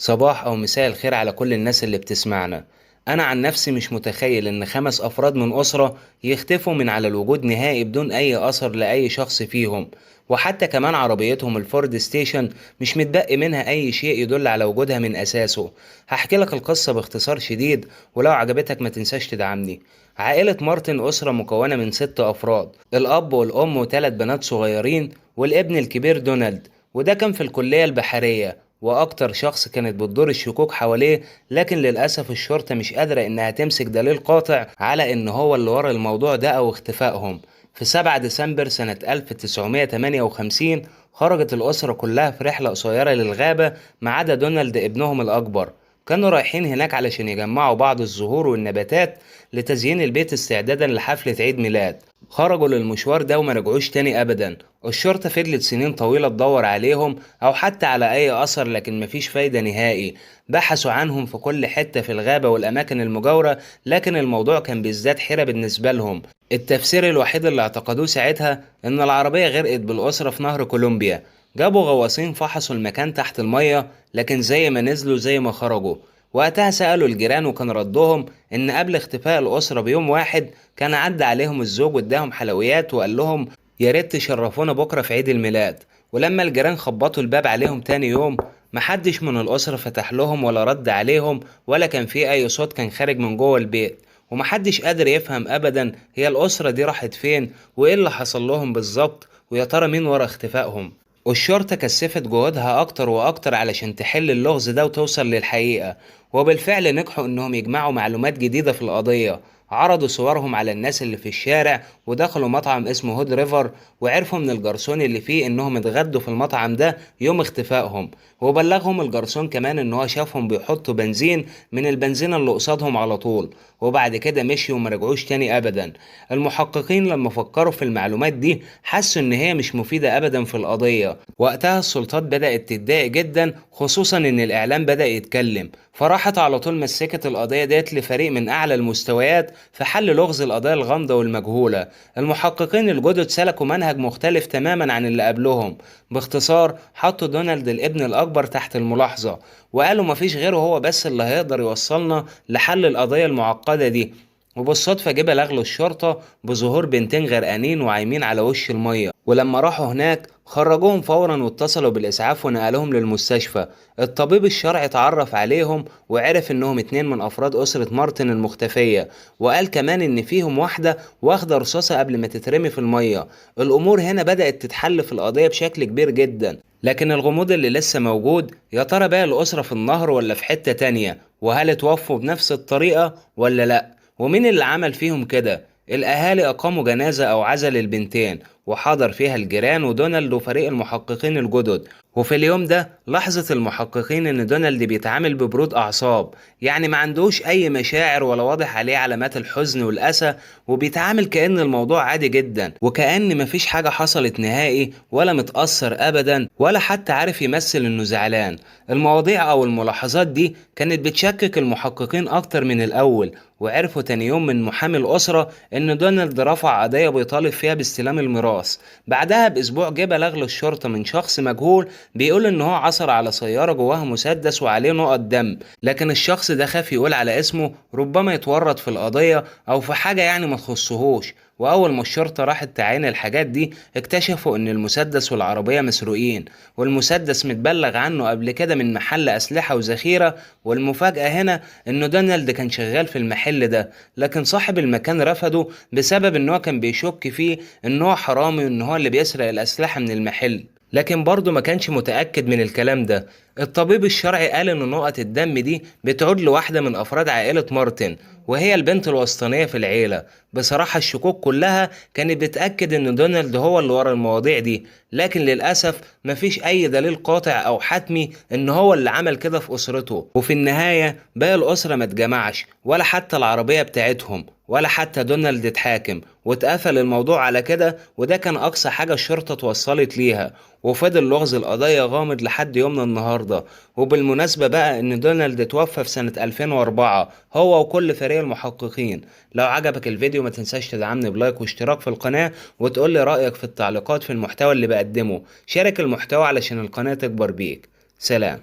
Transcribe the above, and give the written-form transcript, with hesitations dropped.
صباح أو مساء الخير على كل الناس اللي بتسمعنا. أنا عن نفسي مش متخيل إن 5 أفراد من أسرة يختفوا من على الوجود نهائي بدون أي أثر لأي شخص فيهم، وحتى كمان عربيتهم الفورد ستيشن مش متبقي منها أي شيء يدل على وجودها من أساسه. هحكي لك القصة باختصار شديد، ولو عجبتك ما تنساش تدعمني. عائلة مارتن أسرة مكونة من 6 أفراد، الأب والأم وثلاث بنات صغيرين والابن الكبير دونالد، وده كان في الكلية البحرية وأكتر شخص كانت بتدور الشكوك حواليه، لكن للأسف الشرطة مش قادرة إنها تمسك دليل قاطع على إن هو اللي ورا الموضوع ده أو اختفائهم. في 7 ديسمبر سنة 1958 خرجت الأسرة كلها في رحلة قصيرة للغابة ما عدا دونالد ابنهم الأكبر. كانوا رايحين هناك علشان يجمعوا بعض الزهور والنباتات لتزيين البيت استعدادا لحفلة عيد ميلاد. خرجوا للمشوار ده وما رجعوش تاني أبدا. الشرطة فضلت سنين طويلة تدور عليهم أو حتى على أي أثر، لكن مفيش فايدة نهائي. بحثوا عنهم في كل حتة في الغابة والأماكن المجاورة، لكن الموضوع كان بيزداد حيرة بالنسبة لهم. التفسير الوحيد اللي اعتقدوه ساعتها إن العربية غرقت بالأسرة في نهر كولومبيا. جابوا غواصين فحصوا المكان تحت المية، لكن زي ما نزلوا زي ما خرجوا. وقتها سألوا الجيران وكان ردهم إن قبل اختفاء الأسرة بيوم واحد كان عدى عليهم الزوج واداهم حلويات وقال لهم يا ريت تشرفونا بكرة في عيد الميلاد. ولما الجيران خبطوا الباب عليهم تاني يوم محدش من الأسرة فتح لهم ولا رد عليهم، ولا كان في أي صوت كان خارج من جوه البيت، ومحدش قادر يفهم أبدا هي الأسرة دي راحت فين وإيه اللي حصل لهم بالظبط، ويا ترى مين ورا اختفائهم. والشرطة كثفت جهودها أكتر وأكتر علشان تحل اللغز ده وتوصل للحقيقة، وبالفعل نجحوا إنهم يجمعوا معلومات جديدة في القضية. عرضوا صورهم على الناس اللي في الشارع ودخلوا مطعم اسمه هود ريفر، وعرفوا من الجرسون اللي فيه إنهم اتغدوا في المطعم ده يوم اختفائهم، وبلغهم الجرسون كمان إن هو شافهم بيحطوا بنزين من البنزينة اللي قصادهم على طول، وبعد كده مشيوا وما رجعوش تاني أبدا. المحققين لما فكروا في المعلومات دي حسوا إن هي مش مفيدة أبدا في القضية. وقتها السلطات بدأت تتضايق جدا، خصوصا إن الإعلام بدأ يتكلم، فراحت على طول مسكت القضية ديت لفريق من أعلى المستويات في حل لغز القضايا الغامضة والمجهولة. المحققين الجدد سلكوا منهج مختلف تماما عن اللي قبلهم. باختصار حطوا دونالد الابن الأكبر تحت الملاحظة، وقالوا مفيش غيره هو بس اللي هيقدر يوصلنا لحل القضية المعقدة دي. وبالصدفة جه بلاغ للشرطة بظهور بنتين غرقانين وعايمين على وش المية، ولما راحوا هناك خرجوهم فورا واتصلوا بالإسعاف ونقلوهم للمستشفى. الطبيب الشرعي اتعرف عليهم وعرف انهم 2 من افراد اسرة مارتن المختفية، وقال كمان ان فيهم واحدة واخدة رصاصة قبل ما تترمي في المية. الامور هنا بدأت تتحل في القضية بشكل كبير جدا، لكن الغموض اللي لسه موجود، يا ترى باقي الاسرة في النهر ولا في حتة تانية؟ وهل اتوفوا بنفس الطريقة ولا لا؟ ومين اللي عمل فيهم كده؟ الأهالي أقاموا جنازة أو عزا للبنتين، وحضر فيها الجيران ودونالد وفريق المحققين الجدد. وفي اليوم ده لاحظت المحققين إن دونالد بيتعامل ببرود أعصاب، يعني ما عندوش أي مشاعر ولا واضح عليه علامات الحزن والأسى، وبيتعامل كأن الموضوع عادي جدا، وكأن مفيش حاجة حصلت نهائي، ولا متأثر أبدا، ولا حتى عارف يمثل إنه زعلان. المواضيع أو الملاحظات دي كانت بتشكك المحققين أكتر من الأول، وعرفوا تاني يوم من محامي الأسرة إن دونالد رفع قضية بيطالب فيها باستلام الميراث. بعدها بأسبوع جه بلاغ للشرطة من شخص مجهول بيقول إن هو عثر على سيارة جواها مسدس وعليه نقط دم، لكن الشخص ده خاف يقول على اسمه ربما يتورط في القضية أو في حاجة يعني ما تخصهوش. وأول ما الشرطة راحت تعاين الحاجات دي اكتشفوا إن المسدس والعربية مسروقين، والمسدس متبلغ عنه قبل كده من محل أسلحة وذخيرة. والمفاجأة هنا إنه دونالد كان شغال في المحل ده، لكن صاحب المكان رفضه بسبب إن هو كان بيشك فيه إن هو حرامي وإن هو اللي بيسرق الأسلحة من المحل، لكن برضه ما كانش متأكد من الكلام ده. الطبيب الشرعي قال إن نقط الدم دي بتعود لواحدة من أفراد عائلة مارتن، وهي البنت الوسطانية في العيلة. بصراحة الشكوك كلها كانت بتأكد إن دونالد هو اللي ورا المواضيع دي، لكن للأسف مفيش أي دليل قاطع أو حتمي إن هو اللي عمل كده في أسرته. وفي النهاية باقي الأسرة ما اتجمعش، ولا حتى العربية بتاعتهم، ولا حتى دونالد اتحاكم، واتقفل الموضوع على كده. وده كان أقصى حاجة الشرطة توصلت ليها، وفضل لغز القضية غامض لحد يومنا النهاردة. وبالمناسبة بقى إن دونالد اتوفى في سنة 2004 هو وكل فريق المحققين. لو عجبك الفيديو ما تنساش تدعمني بلايك واشتراك في القناة، وتقول لي رأيك في التعليقات في المحتوى اللي بقدمه. شارك المحتوى علشان القناة تكبر بيك. سلام.